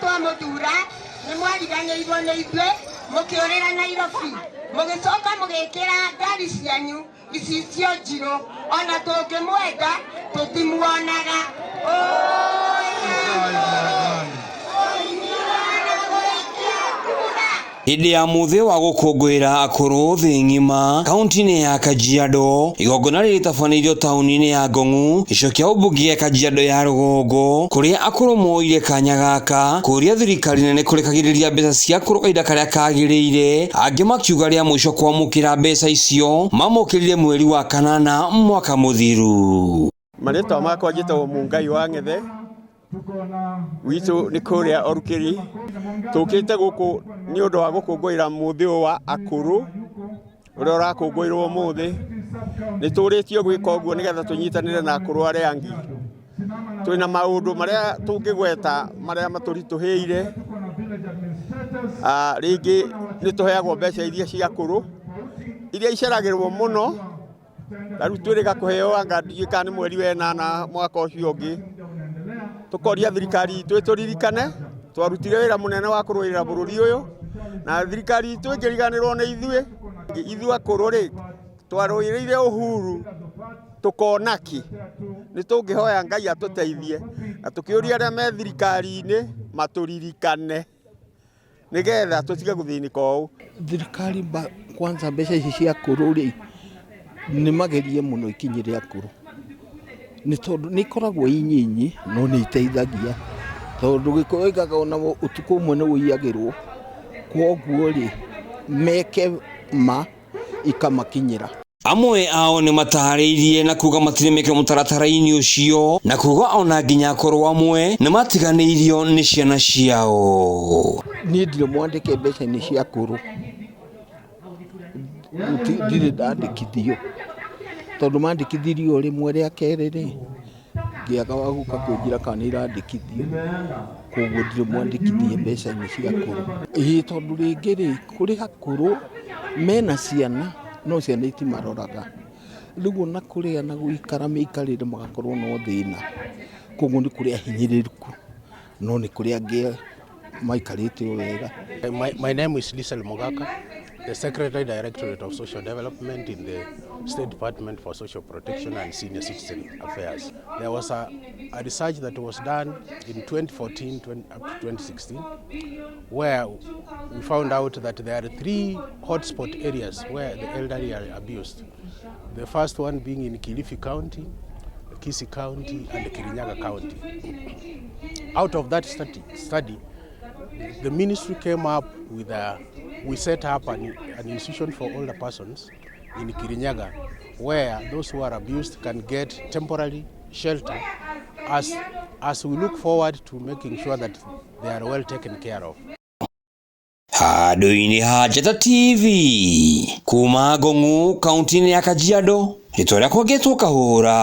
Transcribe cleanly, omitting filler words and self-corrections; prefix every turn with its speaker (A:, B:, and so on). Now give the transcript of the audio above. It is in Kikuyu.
A: Twamũthura nĩ mwariganĩirwo nĩ ithuĩ, mũkĩũrĩra Nairobi, mũgĩcoka mũgĩkĩra ngari cianyu icicio njirũ. Ona tũngĩmwenda tũtimuonaga.
B: Hĩndĩ ya mũthĩ wa gũkũngũĩra akũrũ thĩ ng'ima kaunti-inĩ ya Kajiado, igongona rĩrĩtabanĩirio taũni-inĩ ya Ngong'u, gĩcigo kĩa ũmbunge gĩa Kajiado ya rũgongo, kũrĩa akũrũ moire kanya gaka kũria thirikari nene kũrekagĩrĩria mbeca cia akũrũ kahinda karĩa kagĩrĩire, angĩ makiuga rĩa mũico kwamũkĩra mbeca icio mamũkĩrire mweri wa kanana mwaka mũthiru.
C: Marĩtwa makwa njĩtagwo Mungai wa Ng'ethe, witũ nĩ kũrĩa Orukĩri. Tũkĩte gũkũ nĩ ũndũ wa gũkũngũĩra mũthĩ ũyũ wa akũrũ ũrĩa ũrakũngũĩrwo ũmũthĩ. Nĩ tũrĩtio gwĩka ũguo nĩgetha tũnyitanĩre na akũrũ arĩa angĩ. Twĩna maũndũ marĩa tũngĩgweta marĩa matũritũhĩire. Rĩngĩ nĩ tũheagwo mbeca iria cia akũrũ iria iceragĩrwo mũno. Ta rĩu twĩrĩga kũheo anga ndiũĩ kana nĩ mweri wa ĩnana mwaka ũcio ũngĩ. Tũkoria thirikari itũ ĩtũririkane, twarutire wĩra mũnene wa kũrũĩrĩra bũrũri ũyũ, na thirikari itũ ĩngĩriganĩrwo nĩ ithuĩ, ithuĩ akũrũ rĩ, twarũĩrĩire uhuru tũkona kĩ? Nĩ tũngĩhoya Ngai atũteithie na tũkĩũrie arĩa me thirikari-inĩ matũririkane, nĩgetha tũtige gũthĩnĩka ũũ.
D: Thirikari kwanza mbeca ici cia akũrũ rĩ, nĩ magerie mũno ikinyĩre akũrũ, nĩ tondũ nĩ ikoragwo i nyinyi no nĩ iteithagia, tondũ Gĩkũyũ oigaga ona ũtukũ ũmwe nĩ ũiyagĩrwo, koguo rĩ, meke ma ikamakinyĩra.
B: Amwe ao nĩ matarĩirie na kuga matirĩ mekĩrwo mũtaratara-inĩ ũcio na kuga ona nginya akorwo amwe nĩ matiganĩirio nĩ ciana ciao.
D: Niĩ ndirĩ mwandĩke mbeca-inĩ cia akũrũ, ndirĩ ndandĩkithio, tondũ mandĩkithirie o rĩmwe rĩa kerĩ rĩ, ngĩaga wa gũka kũnjĩra kana nĩ irandĩkithio, koguo ndirĩ mwandĩkithie mbeca-inĩ cia akũrũ. Ĩĩ tondũ rĩngĩ rĩ, kũrĩ akũrũ mena ciana no ciana itimaroraga, rĩu ona kũrĩa na gũikara mĩikarĩre magakorwo no thĩna, koguo nĩ kũrĩ ahinyĩrĩrĩku, no nĩ kũrĩ angĩ maikarĩte o wega.
E: My name is Lisel Mogaka, the Secretary Directorate of Social Development in the State Department for Social Protection and Senior Citizen Affairs. There was a research that was done in 2014 20, up to 2016 where we found out that there are three hotspot areas where the elderly are abused. The first one being in Kilifi County, Kisii County, and Kirinyaga County. Out of that study, the ministry came up with a, we set up an institution for older persons in Kirinyaga where those who are abused can get temporary shelter as we look forward to making sure that they are well taken care of.
B: Handũ-inĩ ha Njata TV kuma Ngong'u kaunti-inĩ ya Kajiado, rĩtwa rĩakwa ngĩtwo Kahũra.